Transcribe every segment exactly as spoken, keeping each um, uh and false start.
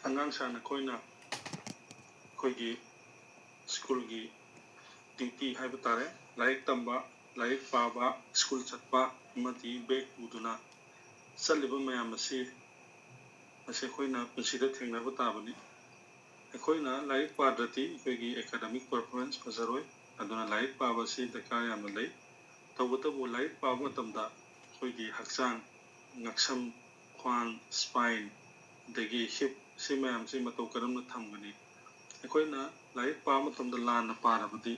ꯑꯉꯥꯡꯁꯥ ꯅꯈꯣꯏꯅ ꯑꯩꯈꯣꯏꯒꯤ ꯁ꯭ꯀꯨꯜꯒꯤ ꯗ꯭ꯌꯨꯇꯤ ꯍꯥꯏꯕ ꯇꯥꯔꯦ, ꯂꯥꯏꯔꯤꯛ ꯇꯝꯕ, ꯂꯥꯏꯔꯤꯛ ꯄꯥꯕ, ꯁ꯭ꯀꯨꯜ ꯆꯠꯄ ꯑꯃꯗꯤ ꯕꯦꯒ ꯄꯨꯗꯨꯅ ꯆꯠꯂꯤꯕ ꯃꯌꯥꯝ ꯑꯁꯤ, ꯃꯁꯤ ꯑꯩꯈꯣꯏꯅ ꯄꯨꯟꯁꯤꯗ ꯊꯦꯡꯅꯕ ꯇꯥꯕꯅꯤ꯫ ꯑꯩꯈꯣꯏꯅ ꯂꯥꯏꯔꯤꯛ ꯄꯥꯗ꯭ꯔꯗꯤ ꯑꯩꯈꯣꯏꯒꯤ ꯑꯦꯀꯥꯗꯃꯤꯛ ꯄꯔꯐꯣꯔꯃꯦꯟꯁ ꯐꯖꯔꯣꯏ꯫ ꯑꯗꯨꯅ ꯂꯥꯏꯔꯤꯛ ꯄꯥꯕ ꯑꯁꯤ ꯗꯔꯀꯥꯔ ꯌꯥꯝꯅ ꯂꯩ꯫ ꯇꯧꯕꯇꯕꯨ ꯂꯥꯏꯔꯤꯛ ꯄꯥꯕ ꯃꯇꯝꯗ ꯑꯩꯈꯣꯏꯒꯤ ꯍꯛꯆꯥꯡ, ꯉꯛꯁꯝ, ꯈ꯭ꯋꯥꯡ, ꯁ꯭ꯄꯥꯏꯟ, ꯑꯗꯒꯤ ꯍꯤꯞ, ꯁꯤ ꯃꯌꯥꯝꯁꯤ ꯃꯇꯧ ꯀꯔꯝꯅ ꯊꯝꯒꯅꯤ? ꯑꯩꯈꯣꯏꯅ ꯂꯥꯏꯔꯤꯛ ꯄꯥꯕ ꯃꯇꯝꯗ ꯂꯥꯟꯅ ꯄꯥꯔꯕꯗꯤ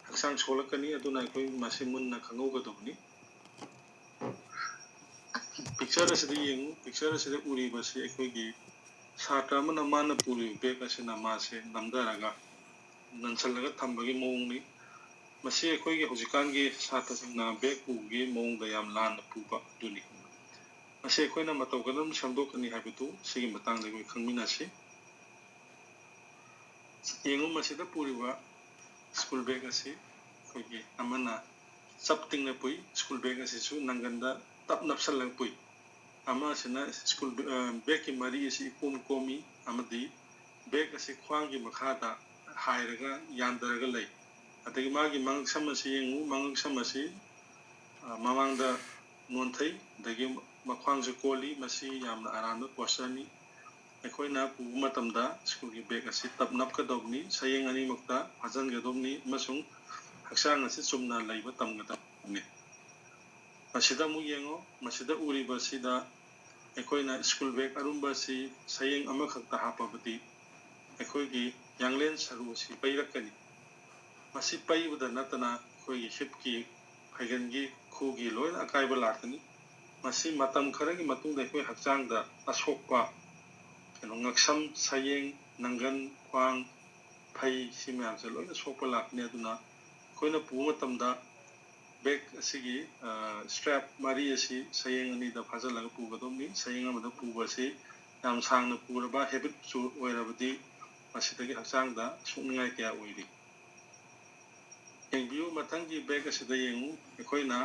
ꯍꯛꯆꯥꯡ ꯁꯣꯛꯂꯛꯀꯅꯤ꯫ ꯑꯗꯨꯅ ꯑꯩꯈꯣꯏ ꯃꯁꯤ ꯃꯨꯟꯅ ꯈꯪꯍꯧꯒꯗꯕꯅꯤ꯫ ꯄꯤꯛꯆꯔ ꯑꯁꯤꯗ ꯌꯦꯡꯉꯨ꯫ ꯄꯤꯛꯆꯔ ꯑꯁꯤꯗ ꯎꯔꯤꯕꯁꯤ ꯑꯩꯈꯣꯏꯒꯤ ꯁꯥꯇ꯭ꯔ ꯑꯃꯅ ꯃꯥꯅ ꯄꯨꯔꯤꯕ ꯕꯦꯒ ꯑꯁꯤꯅ ꯃꯥꯁꯦ ꯅꯝꯊꯔꯒ ꯅꯟꯁꯜꯂꯒ ꯊꯝꯕꯒꯤ ꯃꯑꯣꯡꯅꯤ꯫ ꯃꯁꯤ ꯑꯩꯈꯣꯏꯒꯤ ꯍꯧꯖꯤꯛꯀꯥꯟꯒꯤ ꯁꯥꯇ꯭ꯔꯁꯤꯡꯅ ꯕꯦꯒ ꯄꯨꯕꯒꯤ ꯃꯑꯣꯡꯗ ꯌꯥꯝ ꯂꯥꯟꯅ ꯄꯨꯕ ꯑꯗꯨꯅꯤ꯫ ꯃꯁꯤ ꯑꯩꯈꯣꯏꯅ ꯃꯇꯧ ꯀꯔꯝꯅ ꯁꯦꯝꯗꯣꯛꯀꯅꯤ ꯍꯥꯏꯕꯗꯨ ꯁꯤꯒꯤ ꯃꯇꯥꯡꯗ ꯑꯩꯈꯣꯏ ꯈꯪꯃꯤꯟꯅꯁꯤ꯫ ꯌꯦꯡꯉꯨ, ꯃꯁꯤꯗ ꯄꯨꯔꯤꯕ ꯁ꯭ꯀꯨꯜ ꯕꯦꯒ ꯑꯁꯤ ꯑꯩꯈꯣꯏꯒꯤ ꯑꯃꯅ ꯆꯞ ꯇꯤꯡꯅ ꯄꯨꯏ꯫ ꯁ꯭ꯀꯨꯜ ꯕꯦꯒ ꯑꯁꯤꯁꯨ ꯅꯪꯒꯟꯗ ꯇꯞ ꯅꯞꯁꯜꯂꯒ ꯄꯨꯏ꯫ ꯑꯃꯁꯤꯅ ꯁ꯭ꯀꯨꯜ ꯕꯦ-, ꯑ, ꯕꯦꯒꯀꯤ ꯃꯔꯤ ꯑꯁꯤ ꯏꯀꯣꯝ ꯀꯣꯝꯃꯤ ꯑꯃꯗꯤ ꯕꯦꯒ ꯑꯁꯤ ꯈ꯭ꯋꯥꯡꯒꯤ ꯃꯈꯥꯗ ꯍꯥꯏꯔꯒ ꯌꯥꯟꯊꯔꯒ ꯂꯩ꯫ ꯑꯗꯒꯤ ꯃꯥꯒꯤ ꯃꯉꯛꯁꯝ ꯑꯁꯤ ꯌꯦꯡꯉꯨ, ꯃꯉꯛꯁꯝ ꯑꯁꯤ, ꯑ, ꯃꯃꯥꯡꯗ ꯅꯣꯟꯊꯩ, ꯑꯗꯒꯤ ꯃꯈ꯭ꯋꯥꯡꯁꯨ ꯀꯣꯜꯂꯤ꯫ ꯃꯁꯤ ꯌꯥꯝꯅ ꯑꯔꯥꯟꯕ ꯄꯣꯁꯆꯔꯅꯤ꯫ ꯑꯩꯈꯣꯏꯅ ꯄꯨꯕ ꯃꯇꯝꯗ ꯁ꯭ꯀꯨꯜꯒꯤ ꯕꯦꯒ ꯑꯁꯤ ꯇꯞ ꯅꯞꯀꯗꯧꯕꯅꯤ, ꯁꯌꯦꯡ ꯑꯅꯤꯃꯛꯇ ꯐꯥꯖꯤꯟꯒꯗꯧꯕꯅꯤ ꯑꯃꯁꯨꯡ ꯍꯛꯆꯥꯡ ꯑꯁꯤ ꯆꯨꯝꯅ ꯂꯩꯕ ꯇꯝꯒꯗꯕꯅꯤ꯫ ꯃꯁꯤꯗ ꯑꯃꯨꯛ ꯌꯦꯡꯉꯣ, ꯃꯁꯤꯗ ꯎꯔꯤꯕꯁꯤꯗ ꯑꯩꯈꯣꯏꯅ ꯁ꯭ꯀꯨꯜ ꯕꯦꯒ ꯑꯔꯨꯝꯕ ꯑꯁꯤ ꯁꯌꯦꯡ ꯑꯃꯈꯛꯇ ꯍꯥꯞꯄꯕꯗꯤ ꯑꯩꯈꯣꯏꯒꯤ ꯌꯥꯡꯂꯦꯟ ꯁꯔꯨ ꯑꯁꯤ ꯄꯩꯔꯛꯀꯅꯤ꯫ ꯃꯁꯤ ꯄꯩꯕꯗ ꯅꯠꯇꯅ ꯑꯩꯈꯣꯏꯒꯤ ꯍꯤꯞꯀꯤ, ꯐꯩꯒꯟꯒꯤ, ꯈꯨꯒꯤ ꯂꯣꯏꯅ ꯑꯀꯥꯏꯕ ꯂꯥꯛꯀꯅꯤ꯫ ꯃꯁꯤ ꯃꯇꯝ ꯈꯔꯒꯤ ꯃꯇꯨꯡꯗ ꯑꯩꯈꯣꯏ ꯍꯛꯆꯥꯡꯗ ꯑꯁꯣꯛꯄ, ꯀꯩꯅꯣ, ꯉꯛꯁꯝ, ꯁꯌꯦꯡ, ꯅꯪꯒꯟ, ꯈ꯭ꯋꯥꯡ, ꯐꯩ, ꯁꯤ ꯃꯌꯥꯝꯁꯦ ꯂꯣꯏꯅ ꯁꯣꯛꯄ ꯂꯥꯛꯀꯅꯤ꯫ ꯑꯗꯨꯅ ꯑꯩꯈꯣꯏꯅ ꯄꯨꯕ ꯃꯇꯝꯗ ꯕꯦꯒ ꯑꯁꯤꯒꯤ, ꯑ, ꯁ꯭ꯇ꯭ꯔꯦꯞ ꯃꯔꯤ ꯑꯁꯤ ꯁꯌꯦꯡ ꯑꯅꯤꯗ ꯐꯥꯖꯤꯜꯂꯒ ꯄꯨꯒꯗꯧꯕꯅꯤ꯫ ꯁꯌꯦꯡ ꯑꯃꯗ ꯄꯨꯕ ꯑꯁꯤ ꯌꯥꯝ ꯁꯥꯡꯅ ꯄꯨꯔꯕ ꯍꯦꯕꯤꯠꯁꯨ ꯑꯣꯏꯔꯕꯗꯤ ꯃꯁꯤꯗꯒꯤ ꯍꯛꯆꯥꯡꯗ ꯁꯣꯛꯅꯤꯡꯉꯥꯏ ꯀꯌꯥ ꯑꯣꯏꯔꯤ꯫ ꯌꯦꯡꯕꯤꯌꯨ, ꯃꯊꯪꯒꯤ ꯕꯦꯒ ꯑꯁꯤꯗ ꯌꯦꯡꯉꯨ꯫ ꯑꯩꯈꯣꯏꯅ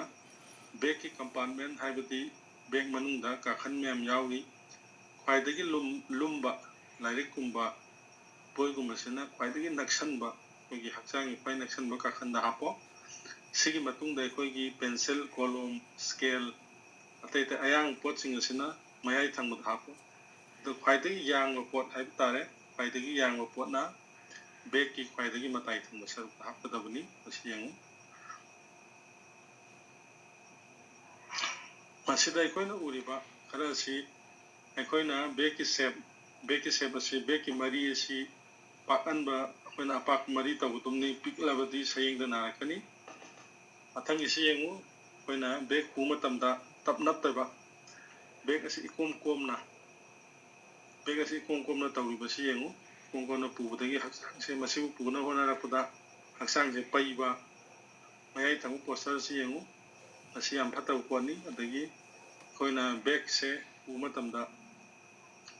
ꯕꯦꯒꯀꯤ ꯀꯝꯄꯥꯔꯠꯃꯦꯟ, ꯍꯥꯏꯕꯗꯤ ꯕꯦꯒ ꯃꯅꯨꯡꯗ ꯀꯥꯈꯟ ꯃꯌꯥꯝ ꯌꯥꯎꯔꯤ꯫ ꯈ꯭ꯋꯥꯏꯗꯒꯤ ꯂꯨꯝ-, ꯂꯨꯝꯕ, ꯂꯥꯏꯔꯤꯛꯀꯨꯝꯕ ꯕꯣꯏꯒꯨꯝꯕꯁꯤꯅ ꯈ꯭ꯋꯥꯏꯗꯒꯤ ꯅꯛꯁꯟꯕ, ꯑꯩꯈꯣꯏꯒꯤ ꯍꯛꯆꯥꯡꯒꯤ ꯈ꯭ꯋꯥꯏ ꯅꯛꯁꯟꯕ ꯀꯥꯈꯟꯗ ꯍꯥꯞꯄꯣ꯫ ꯁꯤꯒꯤ ꯃꯇꯨꯡꯗ ꯑꯩꯈꯣꯏꯒꯤ pencil, ꯀꯣꯂꯣꯝ, scale, ꯑꯇꯩ ꯑꯇꯩ ꯑꯌꯥꯡꯕ ꯄꯣꯠꯁꯤꯡ ꯑꯁꯤꯅ ꯃꯌꯥꯏ ꯊꯪꯕꯗ ꯍꯥꯞꯄꯨ꯫ ꯑꯗꯣ ꯈ꯭ꯋꯥꯏꯗꯒꯤ ꯌꯥꯡꯕ ꯄꯣꯠ ꯍꯥꯏꯕ ꯇꯥꯔꯦ, ꯈ꯭ꯋꯥꯏꯗꯒꯤ ꯌꯥꯡꯕ ꯄꯣꯠꯅ ꯕꯦꯒꯀꯤ ꯈ꯭ꯋꯥꯏꯗꯒꯤ ꯃꯇꯥꯏ ꯊꯪꯕ ꯁꯔꯨꯛꯇ ꯍꯥꯞꯀꯗꯕꯅꯤ꯫ ꯃꯁꯤ ꯌꯦꯡꯉꯨ꯫ ꯃꯁꯤꯗ ꯑꯩꯈꯣꯏꯅ ꯎꯔꯤꯕ ꯈꯔ ꯑꯁꯤ ꯑꯩꯈꯣꯏꯅ ꯕꯦꯒꯀꯤ shape, ꯕꯦꯒꯀꯤ shape ꯑꯁꯤ, ꯕꯦꯒꯀꯤ ꯃꯔꯤ ꯑꯁꯤ ꯄꯥꯛꯍꯟꯕ, ꯑꯩꯈꯣꯏꯅ ꯑꯄꯥꯛꯄ ꯃꯔꯤ ꯇꯧꯒꯗꯕꯅꯤ, ꯄꯤꯛꯂꯕꯗꯤ ꯁꯌꯦꯡꯗ ꯅꯥꯔꯛꯀꯅꯤ꯫ ꯃꯊꯪꯒꯤꯁꯤ ꯌꯦꯡꯉꯨ, ꯑꯩꯈꯣꯏꯅ ꯕꯦꯒ ꯄꯨꯕ ꯃꯇꯝꯗ ꯇꯞ ꯅꯞꯇꯕ, ꯕꯦꯒ ꯑꯁꯤ ꯏꯀꯣꯝ ꯀꯣꯝꯅ, ꯕꯦꯒ ꯑꯁꯤ ꯏꯀꯣꯝ ꯀꯣꯝꯅ ꯇꯧꯔꯤꯕꯁꯤ ꯌꯦꯡꯉꯨ꯫ ꯏꯀꯣꯝ ꯀꯣꯝꯅ ꯄꯨꯕꯗꯒꯤ ꯍꯛꯆꯥꯡꯁꯦ, ꯃꯁꯤꯕꯨ ꯄꯨꯅꯕ ꯍꯣꯠꯅꯔꯛꯄꯗ ꯍꯛꯆꯥꯡꯁꯦ ꯄꯩꯕ, ꯃꯌꯥꯏ ꯊꯪꯕ posture ꯑꯁꯤ ꯌꯦꯡꯉꯨ꯫ ꯃꯁꯤ ꯌꯥꯝ ꯐꯠꯇꯕ ꯄꯣꯠꯅꯤ꯫ ꯑꯗꯒꯤ ꯑꯩꯈꯣꯏꯅ ꯕꯦꯒꯁꯦ ꯄꯨꯕ ꯃꯇꯝꯗ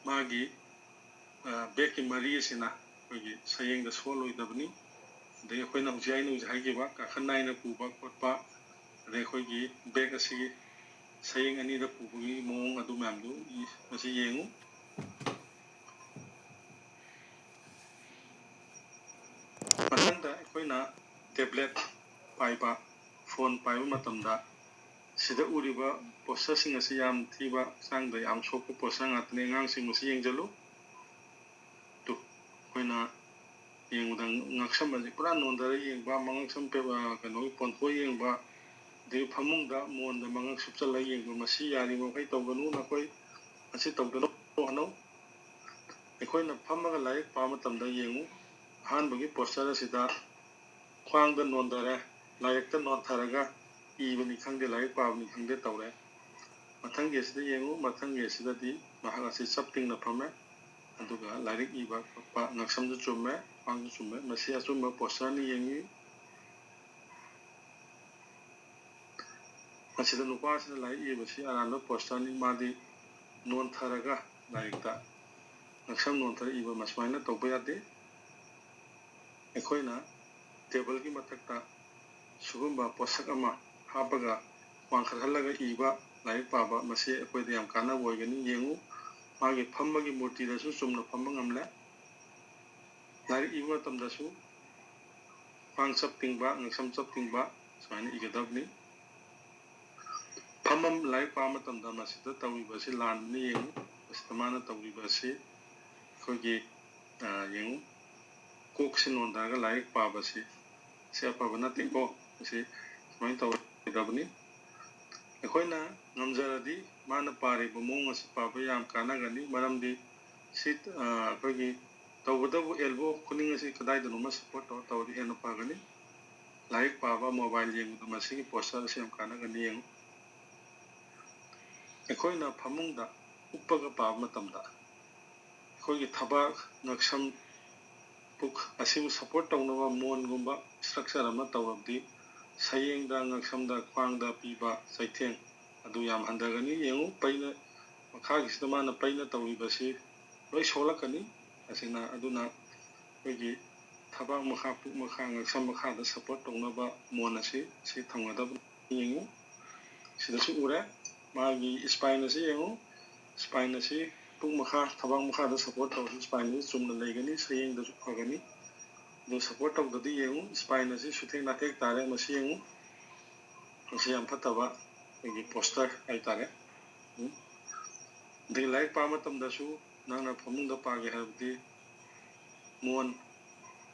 ꯃꯥꯒꯤ, ꯑ, ꯕꯦꯒꯀꯤ ꯃꯔꯤ ꯑꯁꯤꯅ ꯑꯩꯈꯣꯏꯒꯤ ꯁꯌꯦꯡꯗ ꯁꯣꯛꯍꯜꯂꯣꯏꯗꯕꯅꯤ꯫ ꯑꯗꯒꯤ ꯑꯩꯈꯣꯏꯅ ꯍꯧꯖꯤꯛ, ꯑꯩꯅ ꯍꯧꯖꯤꯛ ꯍꯥꯏꯈꯤꯕ ꯀꯥꯈꯟ ꯅꯥꯏꯅ ꯄꯨꯕ ꯈꯣꯠꯄ, ꯑꯗꯩ ꯑꯩꯈꯣꯏꯒꯤ ꯕꯦꯒ ꯑꯁꯤꯒꯤ ꯁꯌꯦꯡ ꯑꯅꯤꯗ ꯄꯨꯕꯒꯤ ꯃꯑꯣꯡ ꯑꯗꯨ ꯃꯌꯥꯝꯗꯨ ꯃꯁꯤ ꯌꯦꯡꯉꯨ꯫ ꯃꯊꯪꯗ ꯑꯩꯈꯣꯏꯅ tablet ꯄꯥꯏꯕ, phone ꯄꯥꯏꯕ ꯃꯇꯝꯗ ꯁꯤꯗ ꯎꯔꯤꯕ postureꯁꯤꯡ ꯑꯁꯤ ꯌꯥꯝ ꯊꯤꯕ, ꯍꯛꯆꯥꯡꯗ ꯌꯥꯝ ꯁꯣꯛꯄ posture ꯉꯥꯛꯇꯅꯤ꯫ ꯑꯉꯥꯡꯁꯤꯡ ꯃꯁꯤ ꯌꯦꯡꯁꯤꯜꯂꯨ꯫ ꯇꯨ, ꯑꯩꯈꯣꯏꯅ ꯌꯦꯡꯕꯗ ꯉꯛꯁꯝ ꯑꯁꯤ ꯄꯨꯔꯥ ꯅꯣꯟꯊꯔ ꯌꯦꯡꯕ, ꯃꯉꯛꯁꯝ ꯄꯦ-, ꯑ, ꯀꯩꯅꯣꯒꯤ ꯄꯣꯟꯊꯣꯛ ꯌꯦꯡꯕ, ꯑꯗꯒꯤ ꯐꯃꯨꯡꯗ ꯃꯣꯟꯗ ꯃꯉꯛ ꯁꯨꯞꯆꯜꯂꯒ ꯌꯦꯡꯕ, ꯃꯁꯤ ꯌꯥꯔꯤꯕ ꯃꯈꯩ ꯇꯧꯒꯅꯨ꯫ ꯅꯈꯣꯏ ꯃꯁꯤ ꯇꯧꯗꯅꯕ ꯍꯣꯠꯅꯧ꯫ ꯑꯩꯈꯣꯏꯅ ꯐꯝꯃꯒ ꯂꯥꯏꯔꯤꯛ ꯄꯥꯕ ꯃꯇꯝꯗ ꯌꯦꯡꯉꯨ꯫ ꯑꯍꯥꯟꯕꯒꯤ posture ꯑꯁꯤꯗ ꯈ꯭ꯋꯥꯡꯗ ꯅꯣꯟꯊꯔꯦ, ꯂꯥꯏꯔꯤꯛꯇ ꯅꯣꯟꯊꯔꯒ ꯏꯕꯅꯤ ꯈꯪꯗꯦ, ꯂꯥꯏꯔꯤꯛ ꯄꯥꯕꯅꯤ ꯈꯪꯗꯦ ꯇꯧꯔꯦ꯫ ꯃꯊꯪꯒꯤ ꯑꯁꯤꯗ ꯌꯦꯡꯉꯨ, ꯃꯊꯪꯒꯤ ꯑꯁꯤꯗꯗꯤ ꯃꯍꯥꯛ ꯑꯁꯤ ꯆꯞ ꯇꯤꯡꯅ ꯐꯝꯃꯦ, ꯑꯗꯨꯒ ꯂꯥꯏꯔꯤꯛ ꯏꯕ ꯈꯣꯠꯄ, ꯉꯛꯁꯝꯁꯨ ꯆꯨꯝꯃꯦ, ꯈ꯭ꯋꯥꯡꯁꯨ ꯆꯨꯝꯃꯦ꯫ ꯃꯁꯤ ꯑꯆꯨꯝꯕ postureꯅꯤ, ꯌꯦꯡꯉꯤ꯫ ꯃꯁꯤꯗ ꯅꯨꯄꯥꯁꯤꯅ ꯂꯥꯏꯔꯤꯛ ꯏꯕꯁꯤ ꯑꯔꯥꯟꯕ postureꯅꯤ, ꯃꯥꯗꯤ ꯅꯣꯟꯊꯔꯒ ꯂꯥꯏꯔꯤꯛꯇ ꯉꯛꯁꯝ ꯅꯣꯟꯊꯔ ꯏꯕ, ꯃꯁꯨꯃꯥꯏꯅ ꯇꯧꯕ ꯌꯥꯗꯦ꯫ ꯑꯩꯈꯣꯏꯅ tableꯒꯤ ꯃꯊꯛꯇ ꯁꯤꯒꯨꯝꯕ ꯄꯣꯠꯁꯛ ꯑꯃ ꯍꯥꯞꯄꯒ ꯋꯥꯡꯈꯠꯍꯜꯂꯒ ꯏꯕ, ꯂꯥꯏꯔꯤꯛ ꯄꯥꯕ, ꯃꯁꯤ ꯑꯩꯈꯣꯏꯗ ꯌꯥꯝ ꯀꯥꯟꯅꯕ ꯑꯣꯏꯒꯅꯤ꯫ ꯌꯦꯡꯉꯨ, ꯃꯥꯒꯤ ꯐꯝꯕꯒꯤ ꯃꯨꯔꯇꯤꯗꯁꯨ ꯆꯨꯝꯅ ꯐꯝꯕ ꯉꯝꯂꯦ꯫ ꯂꯥꯏꯔꯤꯛ ꯏꯕ ꯃꯇꯝꯗꯁꯨ ꯈ꯭ꯋꯥꯡ ꯆꯞ ꯇꯤꯡꯕ, ꯉꯛꯁꯝ ꯆꯞ ꯇꯤꯡꯕ ꯁꯨꯃꯥꯏꯅ ꯏꯒꯗꯕꯅꯤ꯫ ꯐꯝꯐꯝ ꯂꯥꯏꯔꯤꯛ ꯄꯥꯕ ꯃꯇꯝꯗ ꯃꯁꯤꯗ ꯇꯧꯔꯤꯕ ꯑꯁꯤ ꯂꯥꯟꯕꯅ ꯌꯦꯡꯉꯨ꯫ ꯃꯁꯤꯗ ꯃꯥꯅ ꯇꯧꯔꯤꯕ ꯑꯁꯤ ꯑꯩꯈꯣꯏꯒꯤ, ꯑ, ꯌꯦꯡꯉꯨ, ꯀꯣꯛꯁꯤ ꯅꯣꯟꯊꯔꯒ ꯂꯥꯏꯔꯤꯛ ꯄꯥꯕꯁꯤ, ꯁꯤ ꯑꯐꯕ ꯅꯠꯇꯦꯀꯣ꯫ ꯃꯁꯤ ꯁꯨꯃꯥꯏꯅ ꯇꯧꯔꯣꯏꯗꯕꯅꯤ꯫ ꯑꯩꯈꯣꯏꯅ ꯉꯝꯖꯔꯗꯤ ꯃꯥꯅ ꯄꯥꯔꯤꯕ ꯃꯑꯣꯡ ꯑꯁꯤ ꯄꯥꯕ ꯌꯥꯝ ꯀꯥꯟꯅꯒꯅꯤ꯫ ꯃꯔꯝꯗꯤ ꯁꯤ, ꯑ, ꯑꯩꯈꯣꯏꯒꯤ ꯇꯧꯕꯇꯕꯨ elbow, ꯈꯨꯅꯤꯡ ꯑꯁꯤ ꯀꯗꯥꯏꯗꯅꯣꯃ support ꯇꯧꯔ ꯇꯧꯔꯗꯤ ꯍꯦꯟꯅ ꯐꯒꯅꯤ꯫ ꯂꯥꯏꯔꯤꯛ ꯄꯥꯕ, mobile ꯌꯦꯡꯕꯗ ꯃꯁꯤꯒꯤ posture ꯑꯁꯤ ꯌꯥꯝ ꯀꯥꯟꯅꯒꯅꯤ꯫ ꯌꯦꯡꯉꯨ, ꯑꯩꯈꯣꯏꯅ ꯐꯃꯨꯡꯗ ꯎꯞꯄꯒ ꯄꯥꯕ ꯃꯇꯝꯗ ꯑꯩꯈꯣꯏꯒꯤ ꯊꯕꯥꯛ, ꯉꯛꯁꯝ, ꯄꯨꯛ ꯑꯁꯤꯕꯨ support ꯇꯧꯅꯕ ꯃꯣꯟꯒꯨꯝꯕ structure ꯑꯃ ꯇꯧꯔꯕꯗꯤ ꯁꯌꯦꯡꯗ, ꯉꯛꯁꯝꯗ, ꯈ꯭ꯋꯥꯡꯗ ꯄꯤꯕ ꯆꯩꯊꯦꯡ ꯑꯗꯨ ꯌꯥꯝ ꯍꯟꯊꯒꯅꯤ꯫ ꯌꯦꯡꯉꯨ, ꯄꯩꯅ, ꯃꯈꯥꯒꯤꯁꯤꯗ ꯃꯥꯅ ꯄꯩꯅ ꯇꯧꯔꯤꯕꯁꯤ ꯂꯣꯏ ꯁꯣꯛꯂꯛꯀꯅꯤ꯫ ꯑꯁꯤꯅ, ꯑꯗꯨꯅ ꯑꯩꯈꯣꯏꯒꯤ ꯊꯕꯥꯛ ꯃꯈꯥ, ꯄꯨꯛ ꯃꯈꯥ, ꯉꯛꯁꯝ ꯃꯈꯥꯗ support ꯇꯧꯅꯕ ꯃꯣꯟ ꯑꯁꯤ ꯁꯤ ꯊꯝꯒꯗꯕꯅꯤ꯫ ꯌꯦꯡꯉꯨ, ꯁꯤꯗꯁꯨ ꯎꯔꯦ꯫ ꯃꯥꯒꯤ spine ꯑꯁꯤ ꯌꯦꯡꯉꯨ, spine ꯑꯁꯤ ꯄꯨꯛ ꯃꯈꯥ, ꯊꯕꯥꯛ ꯃꯈꯥꯗ support ꯇꯧꯔꯁꯨ spine ꯑꯁꯤ ꯆꯨꯝꯅ ꯂꯩꯒꯅꯤ, ꯁꯌꯦꯡꯗꯁꯨ ꯐꯒꯅꯤ꯫ ꯑꯗꯨ support ꯇꯧꯗꯗꯤ ꯌꯦꯡꯉꯨ, spine ꯑꯁꯤ ꯁꯨꯊꯦꯛ ꯅꯥꯊꯦꯛ ꯇꯥꯔꯦ꯫ ꯃꯁꯤ ꯌꯦꯡꯉꯨ, ꯃꯁꯤ ꯌꯥꯝ ꯐꯠꯇꯕ ꯑꯩꯈꯣꯏꯒꯤ posture ꯍꯥꯏꯇꯥꯔꯦ꯫ ꯎꯝ꯫ ꯑꯗꯒꯤ ꯂꯥꯏꯔꯤꯛ ꯄꯥꯕ ꯃꯇꯝꯗꯁꯨ ꯅꯪꯅ ꯐꯃꯨꯡꯗ ꯄꯥꯒꯦ ꯍꯥꯏꯔꯕꯗꯤ ꯃꯣꯟ,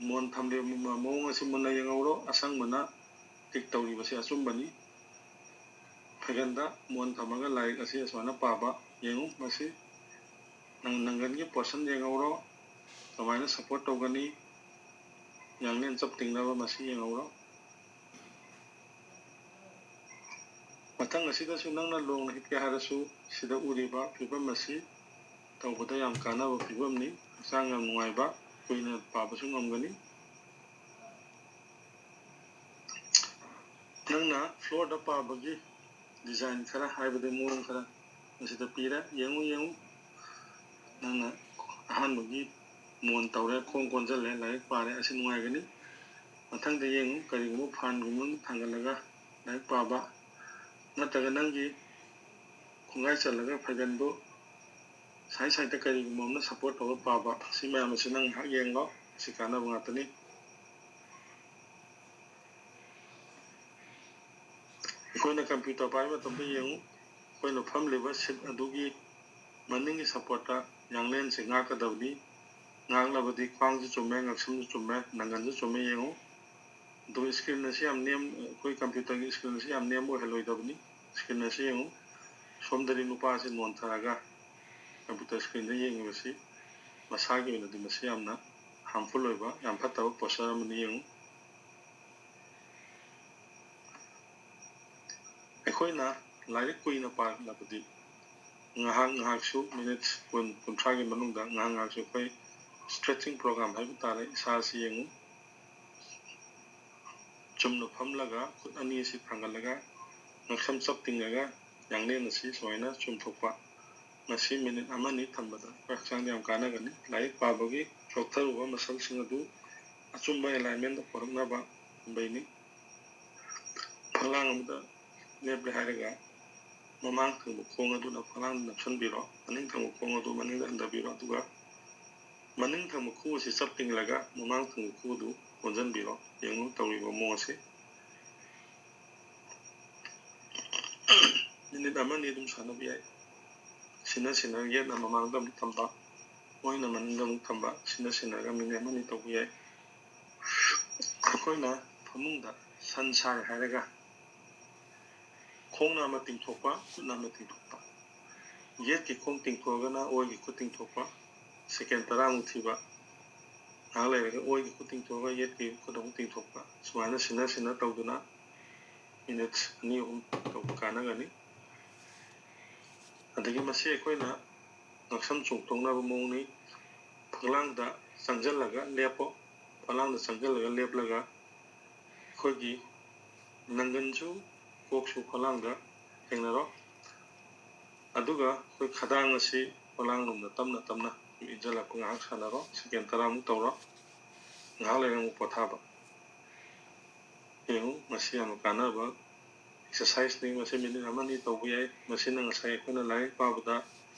ꯃꯣꯟ ꯊꯝꯂꯤꯕ ꯃꯑꯣꯡ ꯑꯁꯤ ꯃꯨꯟꯅ ꯌꯦꯡꯍꯧꯔꯣ꯫ ꯑꯁꯪꯕꯅ tick ꯇꯧꯔꯤꯕꯁꯤ ꯑꯆꯨꯝꯕꯅꯤ꯫ ꯐꯩꯒꯟꯗ ꯃꯣꯟ ꯊꯝꯃꯒ ꯂꯥꯏꯔꯤꯛ ꯑꯁꯤ ꯑꯁꯨꯃꯥꯏꯅ ꯄꯥꯕ ꯌꯦꯡꯉꯨ꯫ ꯃꯁꯤ ꯅꯪ ꯅꯪꯒꯟꯒꯤ portion ꯌꯦꯡꯍꯧꯔꯣ, ꯀꯃꯥꯏꯅ support ꯇꯧꯒꯅꯤ, ꯌꯥꯡꯂꯦꯟ ꯆꯞ ꯇꯤꯡꯅꯕ ꯃꯁꯤ ꯌꯦꯡꯍꯧꯔꯣ꯫ ꯃꯊꯪ ꯑꯁꯤꯗꯁꯨ ꯅꯪꯅ ꯂꯣꯡꯅ ꯍꯤꯞꯀꯦ ꯍꯥꯏꯔꯁꯨ ꯁꯤꯗ ꯎꯔꯤꯕ ꯐꯤꯕꯝ ꯑꯁꯤ ꯇꯧꯕꯗ ꯌꯥꯝ ꯀꯥꯟꯅꯕ ꯐꯤꯕꯝꯅꯤ꯫ ꯍꯛꯆꯥꯡ ꯌꯥꯝ ꯅꯨꯡꯉꯥꯏꯕ, ꯀꯨꯏꯅ ꯄꯥꯕꯁꯨ ꯉꯝꯒꯅꯤ꯫ ꯅꯪꯅ floorꯗ ꯄꯥꯕꯒꯤ design ꯈꯔ, ꯍꯥꯏꯕꯗꯤ ꯃꯑꯣꯡ ꯈꯔ ꯃꯁꯤꯗ ꯄꯤꯔꯦ꯫ ꯌꯦꯡꯉꯨ, ꯌꯦꯡꯉꯨ꯫ ꯅꯪꯅ ꯑꯍꯥꯟꯕꯒꯤ ꯃꯣꯟ ꯇꯧꯔꯦ, ꯈꯣꯡ ꯀꯣꯟꯁꯤꯜꯂꯦ, ꯂꯥꯏꯔꯤꯛ ꯄꯥꯔꯦ, ꯑꯁꯤ ꯅꯨꯡꯉꯥꯏꯒꯅꯤ꯫ ꯃꯊꯪꯗ ꯌꯦꯡꯉꯨ, ꯀꯔꯤꯒꯨꯝꯕ fanꯒꯨꯝꯕ ꯑꯃ ꯊꯥꯡꯒꯠꯂꯒ ꯂꯥꯏꯔꯤꯛ ꯄꯥꯕ, ꯅꯠꯇ꯭ꯔꯒ ꯅꯪꯒꯤ ꯈꯣꯡꯒꯥꯏ ꯆꯜꯂꯒ ꯐꯩꯒꯟꯗꯨ ꯁꯥꯏꯠ ꯁꯥꯏꯠꯇ ꯀꯔꯤꯒꯨꯝꯕ ꯑꯃꯅ ꯁꯞꯄꯣꯔꯠ ꯇꯧꯕ ꯄꯥꯕ, ꯁꯤ ꯃꯌꯥꯝ ꯑꯁꯤ ꯅꯪ ꯉꯥꯏꯍꯥꯛ ꯌꯦꯡꯂꯣ꯫ ꯁꯤ ꯀꯥꯟꯅꯕ ꯉꯥꯛꯇꯅꯤ꯫ ꯑꯩꯈꯣꯏꯅ ꯀꯝꯄ꯭ꯌꯨꯇꯔ ꯄꯥꯏꯕ ꯃꯇꯝꯗ ꯌꯦꯡꯉꯨ, ꯑꯩꯈꯣꯏꯅ ꯐꯝꯂꯤꯕ ꯁꯤꯠ ꯑꯗꯨꯒꯤ ꯃꯅꯤꯡꯒꯤ ꯁꯞꯄꯣꯔꯠꯇ ꯌꯥꯡꯂꯦꯟꯁꯦ ꯉꯥꯛꯀꯗꯕꯅꯤ꯫ ꯉꯥꯛꯂꯕꯗꯤ ꯈ꯭ꯋꯥꯡꯁꯨ ꯆꯨꯝꯃꯦ, ꯉꯛꯁꯝꯁꯨ ꯆꯨꯝꯃꯦ, ꯅꯪꯒꯟꯁꯨ ꯆꯨꯝꯃꯦ ꯌꯦꯡꯉꯨ꯫ ꯑꯗꯨꯒ ꯁ꯭ꯀ꯭ꯔꯤꯟ ꯑꯁꯤ ꯌꯥꯝ ꯅꯦꯝ, ꯑꯩꯈꯣꯏ ꯀꯝꯄ꯭ꯌꯨꯇꯔꯒꯤ ꯁ꯭ꯀ꯭ꯔꯤꯟ ꯑꯁꯤ ꯌꯥꯝ ꯅꯦꯝꯕ ꯑꯣꯏꯍꯜꯂꯣꯏꯗꯕꯅꯤ꯫ ꯁ꯭ꯀ꯭ꯔꯤꯟ ꯑꯁꯤ ꯌꯦꯡꯉꯨ, ꯁꯣꯝꯗꯗꯤ ꯅꯨꯄꯥꯁꯤ ꯅꯣꯟꯊꯔꯒ ꯀꯝꯄ꯭ꯌꯨꯇꯔ ꯁ꯭ꯀ꯭ꯔꯤꯟꯗ ꯌꯦꯡꯉꯤꯕꯁꯤ ꯃꯁꯥꯒꯤ ꯑꯣꯏꯅꯗꯤ ꯃꯁꯤ ꯌꯥꯝꯅ ꯍꯥꯔꯝꯐꯨꯜ ꯑꯣꯏꯕ, ꯌꯥꯝ ꯐꯠꯇꯕ ꯄꯣꯁꯆꯔ ꯑꯃꯅꯤ ꯌꯦꯡꯉꯨ꯫ ꯑꯩꯈꯣꯏꯅ ꯂꯥꯏꯔꯤꯛ ꯀꯨꯏꯅ ꯄꯥꯔꯛꯂꯕꯗꯤ ꯉꯥꯏꯍꯥꯛ ꯉꯥꯏꯍꯥꯛꯁꯨ, ꯃꯤꯅꯤꯠ ꯀꯨꯟ, ꯀꯨꯟꯊ꯭ꯔꯥꯒꯤ ꯃꯅꯨꯡꯗ ꯉꯥꯏꯍꯥꯛ ꯉꯥꯏꯍꯥꯛꯁꯨ ꯑꯩꯈꯣꯏ ꯁ꯭ꯇ꯭ꯔꯦꯆꯤꯡ ꯄ꯭ꯔꯣꯒ꯭ꯔꯥꯝ ꯍꯥꯏꯕ ꯇꯥꯔꯦ, ꯏꯁꯥ ꯑꯁꯤ ꯌꯦꯡꯉꯨ꯫ ꯆꯨꯝꯅ ꯐꯝꯂꯒ ꯈꯨꯠ ꯑꯅꯤ ꯑꯁꯤ ꯊꯥꯡꯒꯠꯂꯒ ꯉꯛꯁꯝ ꯆꯞ ꯇꯤꯡꯉꯒ ꯌꯥꯡꯂꯦꯟ ꯑꯁꯤ ꯁꯨꯃꯥꯏꯅ ꯆꯨꯝꯊꯣꯛꯄ꯫ ꯃꯁꯤ ꯃꯤꯅꯤꯠ ꯑꯃꯅꯤ ꯊꯝꯕꯗ ꯑꯩꯈꯣꯏ ꯍꯛꯆꯥꯡꯗ ꯌꯥꯝ ꯀꯥꯟꯅꯒꯅꯤ꯫ ꯂꯥꯏꯔꯤꯛ ꯄꯥꯕꯒꯤ ꯆꯣꯛꯊꯔꯨꯕ ꯃꯁꯜꯁꯤꯡ ꯑꯗꯨ ꯑꯆꯨꯝꯕ ꯑꯦꯂꯥꯏꯟꯃꯦꯟꯗ ꯄꯨꯔꯛꯅꯕ ꯊꯝꯕꯩꯅꯤ꯫ ꯐꯛꯂꯥꯡ ꯑꯃꯗ ꯂꯦꯞꯂꯦ ꯍꯥꯏꯔꯒ ꯃꯃꯥꯡ ꯊꯪꯕ ꯈꯣꯡ ꯑꯗꯨꯅ ꯐꯛꯂꯥꯡꯗ ꯅꯞꯁꯤꯟꯕꯤꯔꯣ꯫ ꯃꯅꯤꯡ ꯊꯪꯕ ꯈꯣꯡ ꯑꯗꯨ ꯃꯅꯤꯡꯗ ꯍꯟꯊꯕꯤꯔꯣ꯫ ꯑꯗꯨꯒ ꯃꯅꯤꯡ ꯊꯪꯕ ꯈꯨ ꯑꯁꯤ ꯆꯞ ꯇꯤꯡꯂꯒ ꯃꯃꯥꯡ ꯊꯪꯕ ꯈꯨ ꯑꯗꯨ ꯀꯣꯟꯁꯤꯟꯕꯤꯔꯣ꯫ ꯌꯦꯡꯉꯨ ꯇꯧꯔꯤꯕ ꯃꯑꯣꯡ ꯑꯁꯤ꯫ ꯃꯤꯅꯤꯠ ꯑꯃꯅꯤ ꯑꯗꯨꯝ ꯁꯥꯟꯅꯕ ꯌꯥꯏ꯫ ꯁꯤꯅ ꯁꯤꯅ ꯌꯦꯠꯅ ꯃꯃꯥꯡꯗ ꯑꯃꯨꯛ ꯊꯝꯕ, ꯑꯣꯏꯅ ꯃꯅꯤꯡꯗ ꯑꯃꯨꯛ ꯊꯝꯕ, ꯁꯤꯅ ꯁꯤꯟꯅꯔꯒ ꯃꯤꯅꯤꯠ ꯑꯃꯅꯤ ꯇꯧꯕ ꯌꯥꯏ꯫ ꯑꯩꯈꯣꯏꯅ ꯐꯃꯨꯡꯗ ꯁꯟ ꯁꯥꯏ ꯍꯥꯏꯔꯒ ꯈꯣꯡꯅ ꯑꯃ ꯇꯤꯡꯊꯣꯛꯄ, ꯈꯨꯠꯅ ꯑꯃ ꯇꯤꯡꯊꯣꯛꯄ꯫ ꯌꯦꯠꯀꯤ ꯈꯣꯡ ꯇꯤꯡꯊꯣꯛꯑꯒꯅ ꯑꯣꯏꯒꯤ ꯈꯨꯠ ꯇꯤꯡꯊꯣꯛꯄ, ꯁꯦꯀꯦꯟ ꯇꯔꯥꯃꯨꯛ ꯊꯤꯕ꯫ ꯉꯥꯏꯍꯥꯛ ꯂꯩꯔꯒ ꯑꯣꯏꯒꯤ ꯈꯨꯠ ꯇꯤꯡꯊꯣꯛꯑꯒ ꯌꯦꯠꯀꯤ ꯈꯨꯠ ꯑꯃꯨꯛ ꯇꯤꯡꯊꯣꯛꯄ, ꯁꯨꯃꯥꯏꯅ ꯁꯤꯟꯅ ꯁꯤꯟꯅ ꯇꯧꯗꯨꯅ ꯃꯤꯅꯤꯠ ꯑꯅꯤ ꯑꯍꯨꯝ ꯇꯧꯕ ꯀꯥꯟꯅꯒꯅꯤ꯫ ꯑꯗꯒꯤ ꯃꯁꯤ ꯑꯩꯈꯣꯏꯅ ꯉꯛꯁꯝ ꯆꯣꯡꯊꯣꯛꯅꯕ ꯃꯑꯣꯡꯅꯤ꯫ ꯐꯛꯂꯥꯡꯗ ꯆꯪꯁꯤꯜꯂꯒ ꯂꯦꯞꯄꯣ꯫ ꯐꯛꯂꯥꯡꯗ ꯆꯪꯁꯤꯜꯂꯒ ꯂꯦꯞꯂꯒ ꯑꯩꯈꯣꯏꯒꯤ ꯅꯪꯒꯟꯁꯨ ꯀꯣꯛꯁꯨ ꯐꯛꯂꯥꯡꯗ ꯊꯦꯡꯅꯔꯣ꯫ ꯑꯗꯨꯒ ꯑꯩꯈꯣꯏ ꯈꯗꯥꯡ ꯑꯁꯤ ꯐꯛꯂꯥꯡ ꯂꯣꯝꯗ ꯇꯞꯅ ꯇꯞꯅ ꯏꯟꯁꯤꯜꯂꯛꯄ ꯉꯥꯏꯍꯥꯛ ꯁꯥꯟꯅꯔꯣ꯫ ꯁꯦꯀꯦꯟ ꯇꯔꯥꯃꯨꯛ ꯇꯧꯔꯣ꯫ ꯉꯥꯏꯍꯥꯛ ꯂꯩꯔꯒ ꯑꯃꯨꯛ ꯄꯣꯊꯥꯕ꯫ ꯌꯦꯡꯉꯨ, ꯃꯁꯤ ꯌꯥꯝꯅ ꯀꯥꯟꯅꯕ ꯑꯦꯛꯁꯔꯁꯥꯏꯁꯅꯤ꯫ ꯃꯁꯤ ꯃꯤꯅꯤꯠ ꯑꯃꯅꯤ ꯇꯧꯕ ꯌꯥꯏ꯫ ꯃꯁꯤꯅ ꯉꯁꯥꯏ ꯑꯩꯈꯣꯏꯅ ꯂꯥꯏꯔꯤꯛ ꯄꯥꯕꯗ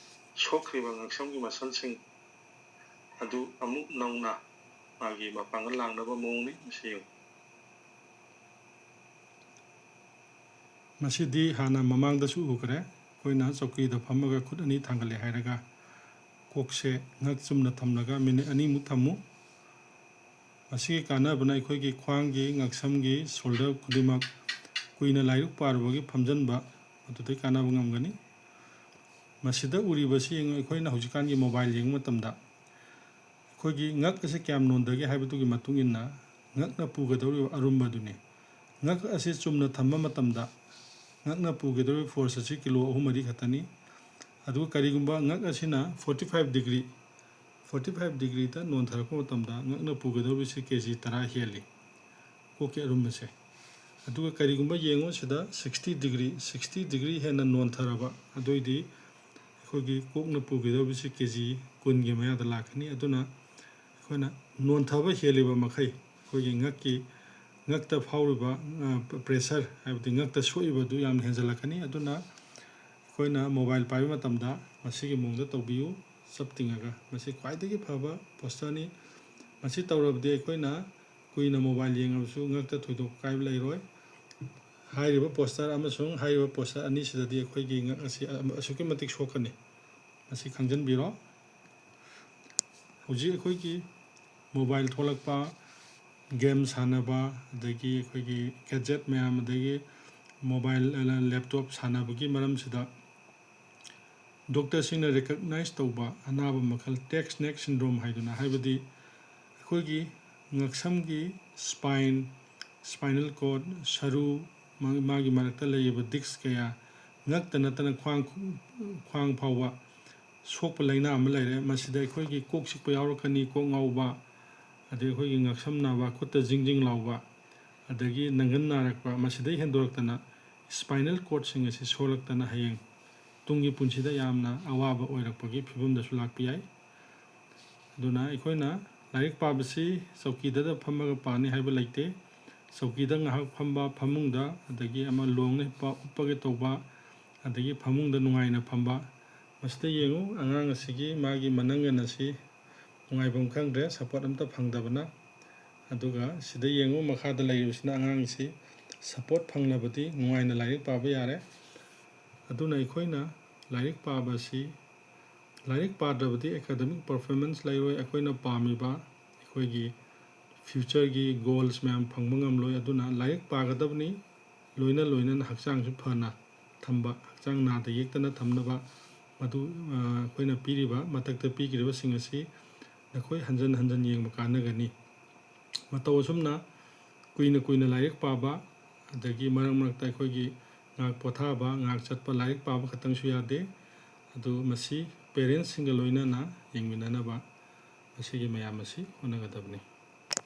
ꯁꯣꯛꯈ꯭ꯔꯤꯕ ꯉꯛꯁꯝꯒꯤ ꯃꯁꯜꯁꯤꯡ ꯑꯗꯨ ꯑꯃꯨꯛ ꯅꯧꯅ ꯃꯥꯒꯤ ꯃꯄꯥꯡꯒꯜ ꯂꯥꯡꯅꯕ ꯃꯑꯣꯡꯅꯤ꯫ ꯃꯁꯤ ꯌꯦꯡꯉꯨ꯫ ꯃꯁꯤꯗꯤ ꯍꯥꯟꯅ ꯃꯃꯥꯡꯗꯁꯨ ꯎꯈ꯭ꯔꯦ꯫ ꯑꯩꯈꯣꯏꯅ ꯆꯧꯀ꯭ꯔꯤꯗ ꯐꯝꯃꯒ ꯈꯨꯠ ꯑꯅꯤ ꯊꯥꯡꯒꯠꯂꯦ ꯍꯥꯏꯔꯒ ꯀꯣꯛꯁꯦ ꯉꯛ ꯆꯨꯝꯅ ꯊꯝꯂꯒ ꯃꯤꯅꯤꯠ ꯑꯅꯤꯃꯨꯛ ꯊꯝꯃꯨ꯫ ꯃꯁꯤꯒꯤ ꯀꯥꯟꯅꯕꯅ ꯑꯩꯈꯣꯏꯒꯤ ꯈ꯭ꯋꯥꯡꯒꯤ, ꯉꯛꯁꯝꯒꯤ, ꯁꯣꯜꯗꯔ ꯈꯨꯗꯤꯡꯃꯛ ꯀꯨꯏꯅ ꯂꯥꯏꯔꯤꯛ ꯄꯥꯔꯨꯕꯒꯤ ꯐꯝꯖꯟꯕ ꯑꯗꯨꯗꯒꯤ ꯀꯥꯟꯅꯕ ꯉꯝꯒꯅꯤ꯫ ꯃꯁꯤꯗ ꯎꯔꯤꯕꯁꯤ ꯌꯦꯡꯉꯨ, ꯑꯩꯈꯣꯏꯅ ꯍꯧꯖꯤꯛꯀꯥꯟꯒꯤ ꯃꯣꯕꯥꯏꯜ ꯌꯦꯡꯕ ꯃꯇꯝꯗ ꯑꯩꯈꯣꯏꯒꯤ ꯉꯛ ꯑꯁꯤ ꯀꯌꯥꯝ ꯅꯣꯟꯊꯒꯦ ꯍꯥꯏꯕꯗꯨꯒꯤ ꯃꯇꯨꯡ ꯏꯟꯅ ꯉꯛꯅ ꯄꯨꯒꯗꯧꯔꯤꯕ ꯑꯔꯨꯝꯕꯗꯨꯅꯤ꯫ ꯉꯛ ꯑꯁꯤ ꯆꯨꯝꯅ ꯊꯝꯕ ꯃꯇꯝꯗ ꯉꯛꯅ ꯄꯨꯒꯗꯧꯔꯤꯕ ꯐꯣꯔꯁ ꯑꯁꯤ ꯀꯤꯂꯣ ꯑꯍꯨꯝ ꯃꯔꯤ ꯈꯛꯇꯅꯤ꯫ ꯑꯗꯨꯒ ꯀꯔꯤꯒꯨꯝꯕ ꯉꯛ ꯑꯁꯤꯅ forty five degree, forty five degreeꯗ ꯅꯣꯟꯊꯔꯛꯄ ꯃꯇꯝꯗ ꯉꯛꯅ ꯄꯨꯒꯗꯧꯔꯤꯕꯁꯤ ꯀꯦ ꯖꯤ ꯇꯔꯥ ꯍꯦꯜꯂꯤ, ꯀꯣꯛꯀꯤ ꯑꯔꯨꯝꯕꯁꯦ꯫ ꯑꯗꯨꯒ ꯀꯔꯤꯒꯨꯝꯕ ꯌꯦꯡꯉꯨ ꯁꯤꯗ sixty degree, sixty degree ꯍꯦꯟꯅ ꯅꯣꯟꯊꯔꯕ, ꯑꯗꯨꯑꯣꯏꯗꯤ ꯑꯩꯈꯣꯏꯒꯤ ꯀꯣꯛꯅ ꯄꯨꯒꯗꯧꯔꯤꯕꯁꯤ ꯀꯦ ꯖꯤ ꯀꯨꯟꯒꯤ ꯃꯌꯥꯗ ꯂꯥꯛꯀꯅꯤ꯫ ꯑꯗꯨꯅ ꯑꯩꯈꯣꯏꯅ ꯅꯣꯟꯊꯕ ꯍꯦꯜꯂꯤꯕ ꯃꯈꯩ ꯑꯩꯈꯣꯏꯒꯤ ꯉꯛꯀꯤ, ꯉꯛꯇ ꯐꯥꯎꯔꯤꯕ, ꯑ, pressure, ꯍꯥꯏꯕꯗꯤ ꯉꯛꯇ ꯁꯣꯛꯏꯕꯗꯨ ꯌꯥꯝꯅ ꯍꯦꯟꯖꯜꯂꯛꯀꯅꯤ꯫ ꯑꯗꯨꯅ ꯑꯩꯈꯣꯏꯅ ꯃꯣꯕꯥꯏꯜ ꯄꯥꯏꯕ ꯃꯇꯝꯗ ꯃꯁꯤꯒꯤ ꯃꯑꯣꯡꯗ ꯇꯧꯕꯤꯌꯨ, ꯆꯞ ꯇꯤꯡꯉꯒ꯫ ꯃꯁꯤ ꯈ꯭ꯋꯥꯏꯗꯒꯤ ꯐꯕ postureꯅꯤ꯫ ꯃꯁꯤ ꯇꯧꯔꯕꯗꯤ ꯑꯩꯈꯣꯏꯅ ꯀꯨꯏꯅ ꯃꯣꯕꯥꯏꯜ ꯌꯦꯡꯉꯕꯁꯨ ꯉꯛꯇ ꯊꯣꯏꯗꯣꯛꯄ ꯑꯀꯥꯏꯕ ꯂꯩꯔꯣꯏ꯫ ꯍꯥꯏꯔꯤꯕ posture ꯑꯃꯁꯨꯡ ꯍꯥꯏꯔꯤꯕ posture ꯑꯅꯤꯁꯤꯗꯗꯤ ꯑꯩꯈꯣꯏꯒꯤ ꯉꯛ ꯑꯁꯤ ꯑꯁꯨꯛꯀꯤ ꯃꯇꯤꯛ ꯁꯣꯛꯀꯅꯤ꯫ ꯃꯁꯤ ꯈꯪꯖꯤꯟꯕꯤꯔꯣ꯫ ꯍꯧꯖꯤꯛ ꯑꯩꯈꯣꯏꯒꯤ ꯃꯣꯕꯥꯏꯜ ꯊꯣꯛꯂꯛꯄ, ꯒꯦꯝ ꯁꯥꯟꯅꯕ, ꯑꯗꯒꯤ ꯑꯩꯈꯣꯏꯒꯤ gadget ꯃꯌꯥꯝ, ꯑꯗꯒꯤ ꯃꯣꯕꯥꯏꯜ, ꯂꯦꯞꯇꯣꯞ ꯁꯥꯟꯅꯕꯒꯤ ꯃꯔꯝꯁꯤꯗ ꯗꯣꯛꯇꯔꯁꯤꯡꯅ recognize ꯇꯧꯕ ꯑꯅꯥꯕ ꯃꯈꯜ text neck syndrome ꯍꯥꯏꯗꯨꯅ, ꯍꯥꯏꯕꯗꯤ ꯑꯩꯈꯣꯏꯒꯤ ꯉꯛꯁꯝꯒꯤ spine, spinal cord, ꯁꯔꯨ, ꯃꯥꯒꯤ, ꯃꯥꯒꯤ ꯃꯔꯛꯇ ꯂꯩꯔꯤꯕ disc ꯀꯌꯥ, ꯉꯛꯇ ꯅꯠꯇꯅ ꯈ꯭ꯋꯥꯡ, ꯈ꯭ꯋꯥꯡ ꯐꯥꯎꯕ ꯁꯣꯛꯄ ꯂꯥꯏꯅꯥ ꯑꯃ ꯂꯩꯔꯦ꯫ ꯃꯁꯤꯗ ꯑꯩꯈꯣꯏꯒꯤ ꯀꯣꯛ ꯆꯤꯛꯄ ꯌꯥꯎꯔꯛꯀꯅꯤ, ꯀꯣꯛ ꯉꯥꯎꯕ, ꯑꯗꯩ ꯑꯩꯈꯣꯏꯒꯤ ꯉꯛꯁꯝ ꯅꯥꯕ, ꯈꯨꯠꯇ ꯖꯤꯡ ꯖꯤꯡ ꯂꯥꯎꯕ, ꯑꯗꯒꯤ ꯅꯪꯒꯟ ꯅꯥꯔꯛꯄ, ꯃꯁꯤꯗꯩ ꯍꯦꯟꯗꯣꯔꯛꯇꯅ spinal cordꯁꯤꯡ ꯑꯁꯤ ꯁꯣꯛꯂꯛꯇꯅ ꯍꯌꯦꯡ ꯇꯨꯡꯒꯤ ꯄꯨꯟꯁꯤꯗ ꯌꯥꯝꯅ ꯑꯋꯥꯕ ꯑꯣꯏꯔꯛꯄꯒꯤ ꯐꯤꯕꯝꯗꯁꯨ ꯂꯥꯛꯄ ꯌꯥꯏ꯫ ꯑꯗꯨꯅ ꯑꯩꯈꯣꯏꯅ ꯂꯥꯏꯔꯤꯛ ꯄꯥꯕꯁꯤ ꯆꯧꯀꯤꯗꯗ ꯐꯝꯃꯒ ꯄꯥꯅꯤ ꯍꯥꯏꯕ ꯂꯩꯇꯦ꯫ ꯆꯧꯀꯤꯗ ꯉꯥꯏꯍꯥꯛ ꯐꯝꯕ, ꯐꯃꯨꯡꯗ, ꯑꯗꯒꯤ ꯑꯃ ꯂꯣꯡꯅ ꯍꯤꯞꯄ, ꯎꯞꯄꯒ ꯇꯧꯕ, ꯑꯗꯒꯤ ꯐꯃꯨꯡꯗ ꯅꯨꯡꯉꯥꯏꯅ ꯐꯝꯕ, ꯃꯁꯤꯗ ꯌꯦꯡꯉꯨ, ꯑꯉꯥꯡ ꯑꯁꯤꯒꯤ ꯃꯥꯒꯤ ꯃꯅꯪꯒꯟ ꯑꯁꯤ ꯅꯨꯡꯉꯥꯏꯐꯝ ꯈꯪꯗ꯭ꯔꯦ, ꯁꯞꯄꯣꯔꯠ ꯑꯝꯇ ꯐꯪꯗꯕꯅ꯫ ꯑꯗꯨꯒ ꯁꯤꯗ ꯌꯦꯡꯉꯨ, ꯃꯈꯥꯗ ꯂꯩꯔꯤꯕꯁꯤꯅ ꯑꯉꯥꯡꯁꯤ ꯁꯞꯄꯣꯔꯠ ꯐꯪꯂꯕꯗꯤ ꯅꯨꯡꯉꯥꯏꯅ ꯂꯥꯏꯔꯤꯛ ꯄꯥꯕ ꯌꯥꯔꯦ꯫ ꯑꯗꯨꯅ ꯑꯩꯈꯣꯏꯅ ꯂꯥꯏꯔꯤꯛ ꯄꯥꯕꯁꯤ, ꯂꯥꯏꯔꯤꯛ ꯄꯥꯗ꯭ꯔꯕꯗꯤ ꯑꯦꯀꯥꯗꯃꯤꯛ ꯄꯔꯐꯣꯔꯃꯦꯟꯁ ꯂꯩꯔꯣꯏ, ꯑꯩꯈꯣꯏꯅ ꯄꯥꯝꯃꯤꯕ ꯑꯩꯈꯣꯏꯒꯤ ꯐ꯭ꯌꯨꯆꯔꯒꯤ ꯒꯣꯜꯁ ꯃꯌꯥꯝ ꯐꯪꯕ ꯉꯝꯂꯣꯏ꯫ ꯑꯗꯨꯅ ꯂꯥꯏꯔꯤꯛ ꯄꯥꯒꯗꯕꯅꯤ, ꯂꯣꯏꯅ ꯂꯣꯏꯅꯅ ꯍꯛꯆꯥꯡꯁꯨ ꯐꯅ ꯊꯝꯕ, ꯍꯛꯆꯥꯡ ꯅꯥꯗ ꯌꯦꯛꯇꯅ ꯊꯝꯅꯕ꯫ ꯃꯗꯨ, ꯑ, ꯑꯩꯈꯣꯏꯅ ꯄꯤꯔꯤꯕ, ꯃꯊꯛꯇ ꯄꯤꯈ꯭ꯔꯤꯕꯁꯤꯡ ꯑꯁꯤ ꯅꯈꯣꯏ ꯍꯟꯖꯟ ꯍꯟꯖꯟ ꯌꯦꯡꯕ ꯀꯥꯟꯅꯒꯅꯤ꯫ ꯃꯇꯧ ꯑꯁꯨꯝꯅ ꯀꯨꯏꯅ ꯀꯨꯏꯅ ꯂꯥꯏꯔꯤꯛ ꯄꯥꯕ, ꯑꯗꯒꯤ ꯃꯔꯛ ꯃꯔꯛꯇ ꯑꯩꯈꯣꯏꯒꯤ ꯉꯥꯏꯍꯥꯛ ꯄꯣꯊꯥꯕ, ꯉꯥꯏꯍꯥꯛ ꯆꯠꯄ, ꯂꯥꯏꯔꯤꯛ ꯄꯥꯕ ꯈꯛꯇꯪꯁꯨ ꯌꯥꯗꯦ꯫ ꯑꯗꯨ ꯃꯁꯤ ꯄꯦꯔꯦꯟꯁꯁꯤꯡꯒ ꯂꯣꯏꯅꯅ ꯌꯦꯡꯃꯤꯟꯅꯅꯕ ꯃꯁꯤꯒꯤ ꯃꯌꯥꯝ ꯑꯁꯤ ꯍꯣꯠꯅꯒꯗꯕꯅꯤ꯫